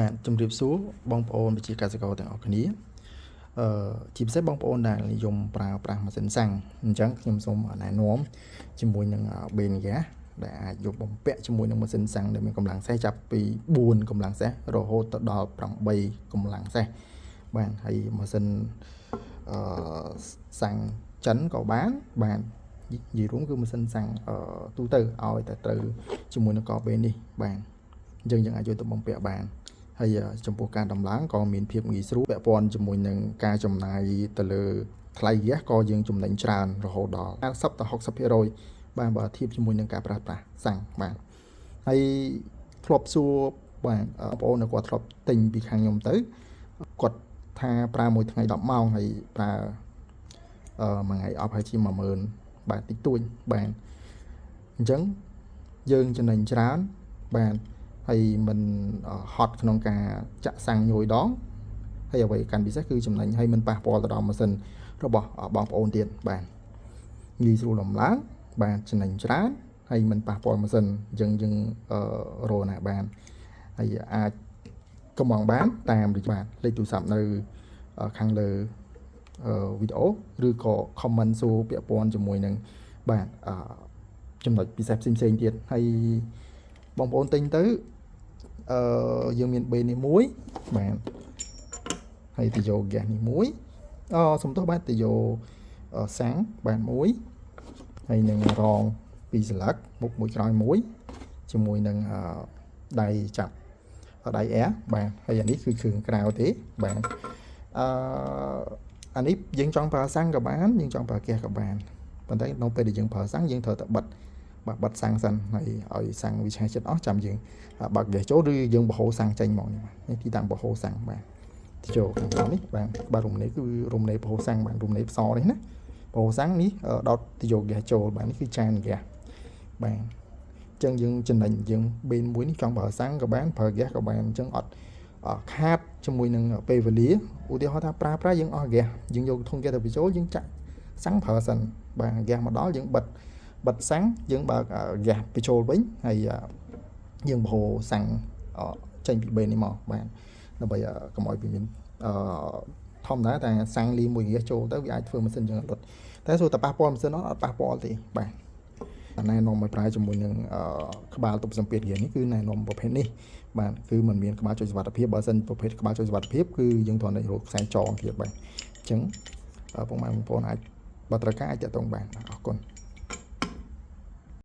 បាទជំរាបសួរបងប្អូនប្រជាកសិករទាំងអស់គ្នាអឺជាពិសេសបងប្អូនដែលនិយមប្រើប្រាស់ម៉ាស៊ីនសាំងអញ្ចឹងខ្ញុំសូមណែនាំជាមួយនឹងបេនហ្គាសដែលអាចយកបំពាក់ជាមួយនឹងម៉ាស៊ីនសាំងដែលមានកម្លាំងសេះចាប់ពី4កម្លាំងសេះរហូតទៅដល់8កម្លាំងសេះបាទហើយម៉ាស៊ីនអឺសាំងចិនក៏បានបាទនិយាយរួមគឺម៉ាស៊ីនសាំងអឺទូទៅឲ្យតែត្រូវជាមួយនឹងកបេនេះបាទអញ្ចឹងយើងអាចយកទៅបំពាក់បាន ហើយចំពោះការដំឡើងក៏មានភាពងាយស្រួលពាក់ព័ន្ធជាមួយនឹងការចំណាយទៅលើថ្លៃហ្គាសក៏យើងចំណេញច្រើនរហូតដល់50ទៅ60%បាទបើធៀបជាមួយនឹងការប្រើប្រាស់សាំងបាទហើយធ្លាប់សួរបាទបងប្អូនគាត់ធ្លាប់ទិញពីខាងខ្ញុំទៅគាត់ថាប្រើមួយថ្ងៃ10ម៉ោងហើយប្រើអឺមួយថ្ងៃអស់ប្រហែលជា10000បាទតិចតួចបាទអញ្ចឹងយើងចំណេញច្រើនបាទហើយមិនហត់ក្នុងការចាក់សាំងញយដងហើយអ្វីកាន់ពិសេសគឺចំណេញហើយមិនប៉ះពាល់ទៅដល់ម៉ាស៊ីនរបស់បងប្អូនទៀតបាទងាយស្រួលដំឡើងបាទចំណេញច្រើនហើយមិនប៉ះពាល់ម៉ាស៊ីនអញ្ចឹងយើងរកណាបានហើយអាចកំងបានតាមរយៈបាទលេខទូរស័ព្ទនៅខាងលើវីដេអូឬក៏ comment សួរពាក់ព័ន្ធជាមួយនឹងបាទចំណុចពិសេសផ្សេងៗទៀតហើយបងប្អូនទិញទៅអឺយើងមានបេនេះមួយបាទហើយទៅយកហ្គាសនេះមួយអសំទោសបាទទៅយកសាំងបាទមួយហើយនឹងរងពីរស្លឹកមុខមួយក្រោយមួយជាមួយនឹងដៃចាប់ដៃ air បាទហើយអានេះគឺគ្រឿងក្រៅទេបាទអឺអានេះយើងចង់ប្រើសាំងក៏បានយើងចង់ប្រើហ្គាសក៏បានប៉ុន្តែនៅពេលដែលយើងប្រើសាំងយើងត្រូវតែបិទបាទបិទសាំងសិនហើយឲ្យសាំងវាឆេះចិត្តអស់ចាំយើងបើកហ្គាសចូលឬយើងបង្ហូរសាំងចេញមកនេះបាទនេះទីតាំងបង្ហូរសាំងបាទចូលខាងក្រោមនេះបាទបាទរំនេះគឺរំនេះបង្ហូរសាំងបាទរំនេះផ្សនេះណាបង្ហូរសាំងនេះដោតទៅយកហ្គាសចូលបាទនេះគឺចានហ្គាសបាទអញ្ចឹងយើងចំណេញយើងបេនមួយនេះចង់ប្រើសាំងក៏បានប្រើហ្គាសក៏បានអញ្ចឹងអត់ខាតជាមួយនឹងពេលវេលាឧទាហរណ៍ថាប្រើប្រាស់យើងអស់ហ្គាសយើងយកធុងហ្គាសទៅបញ្ចូលយើងចាក់សាំងប្រើសិនបាទហ្គាសមកដល់យើងបិទបិទសាំងយើងបើកហ្គាសបញ្ចូលវិញហើយយើងបង្ហូរសាំងចេញពីបេននេះមកបាទដើម្បីកុំឲ្យវាមានអឺធម្មតាតែសាំងលីមួយហ្គាសចូលទៅវាអាចធ្វើម៉ាស៊ីនយើងរត់តែសួរតែប៉ះពាល់ម៉ាស៊ីនអត់អត់ប៉ះពាល់ទេបាទណែនាំឲ្យប្រើជាមួយនឹងក្បាលទប់សម្ពាធហ្គាសនេះគឺណែនាំប្រភេទនេះបាទគឺมันមានក្បាលចុចសុវត្ថិភាពបើសិនប្រភេទក្បាលចុចសុវត្ថិភាពគឺយើងគ្រាន់តែរកខ្សែចងទៀតបាទអញ្ចឹងពុកម៉ែបងប្អូនអាចបើត្រូវការអាចតាក់ទងបានអរគុណ។